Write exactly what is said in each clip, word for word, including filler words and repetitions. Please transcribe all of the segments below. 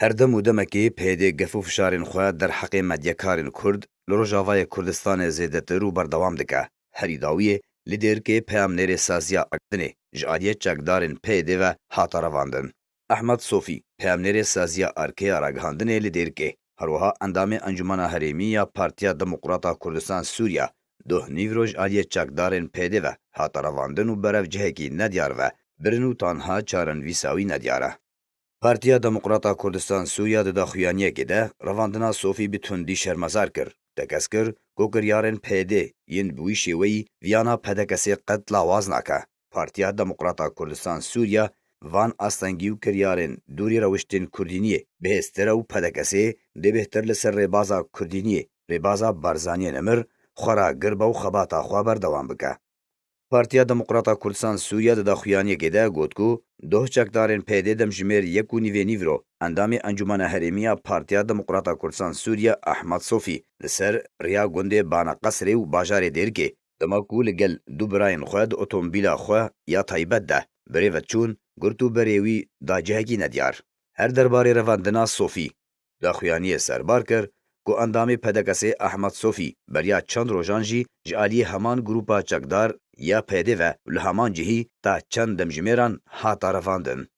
Her dem û demekê P Y D gef û fişarên xwe derheqê medyakarên Kurd li Rojavayê Kurdistanê zêdetir û berdewam dike. Herî dawiyê li Dêrikê peyamnêrê saziya Arkdinê ji aliyê çekdarên P Y D ve hate revandin. Ehmed Sofî, peyamnêrê saziya Arkê ya ragihandinê li Dêrikê, herwiha endamê Encûmena Herêmî ya Partiya Demokrata Kurdistan Sûriya, doh nîvro ji aliyê çekdarên P Y D ve hate revandin û berev cihekî nediyar ve birin û tanha çarenivîsa wî nediyar e. Partiya Demokrata Kurdistan Sûriya di daxuyaniyekê de revandina Sofî bi tundî şermezar kir. Tekez kir ku kiryarên P Y D yên bi wî şêweyî viyana P D K S'ê qet lawaz nake. Partiya Demokrata Kurdistan Sûriya van astengî û kiryarên dûrî rewiştên kurdîniyê bihêztir e û P D K S'ê dê bêhtir li ser rêbaza kurdîniyê, rêbaza Barzaniyê Nemir, xwe ragir be û xebata xwe berdewam bike. Partiya Demokrata Kurdistan Sûriya di daxuyaniyekê de got ku doh çekdarên P Y D demjimêr yek û nîvê nîvro endamê Encûmena Herêmî ya Partiya Demokrata Kurdistan Sûriya Ehmed Sofî li ser riya gundê Bana Qesrê û bajarê Dêrikê, dema ku li gel du birayên xwe di otomobîla xwe ya taybet de bi rê ve çûn, girt û berê wî da cihekî nediyar. Her derbarê revandina Sofî, daxuyaniyê serbar kir ku endamê P D K S'ê Ehmed Sofî beriya çend rojan jî ji aliyê heman grûpa çekdar ya P Y D ve û li heman cihî ta çend demjimêran hate revandin.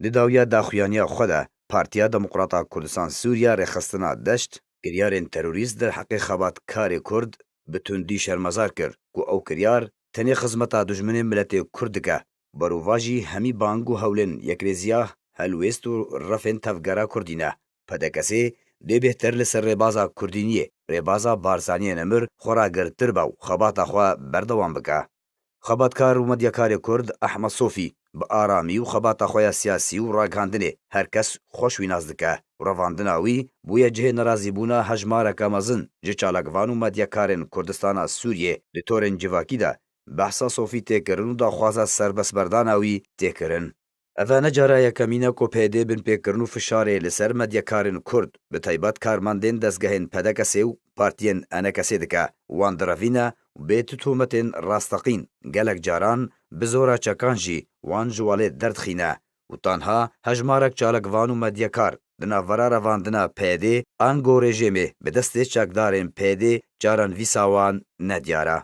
Di dawiya daxuyaniya xwe de Partiya Demokrata Kurdistan Sûriya rêxistina deşt kiryarên terorîst derheqê xebatkarê Kurd bi tundî şermezar kir ku ew kiryar tenê xizmeta dijminê miletê Kurd dike. Berovajî hemî bang û hewlên yekrêziya helwêst û refên tevgera Kurdî ne. P D K S'ê dê bêhtir li ser rêbaza kurdîniyê, rêbaza Barzaniyê Nemir xwe ragirtir be û xebata xwe berdewam bike. Xebatkar û medyakarê Kurd Ehmed Sofî bi aramî û xebata xwe ya siyasî û ragihandinê her kes xweş wî nas dike û revandina wî bûye cihê nerazîbûna hejmareke mezin ji çalakvan û medyakarên Kurdistana Sûriyê. Di torên civakî de behsa Sofî tê kirin û daxwaza serbestberdana wî tê kirin. Eve ne cara yekemîn e ku P Y D binpêkirin û fişarê li ser medyakarên Kurd, bi taybet karmendên dezgehên P D K S'ê û partiyên E N K S'ê dike. Wan direvîne û bê tu tometên rasteqîn, gelek caran bi zora çekan jî wan ji walê derdixîne û tanha hejmarek çalakvan û medyakar di navbera revandina P Y D ango rejîmê bi destê çekdarên P Y D çarenivîsa wan nediyar e.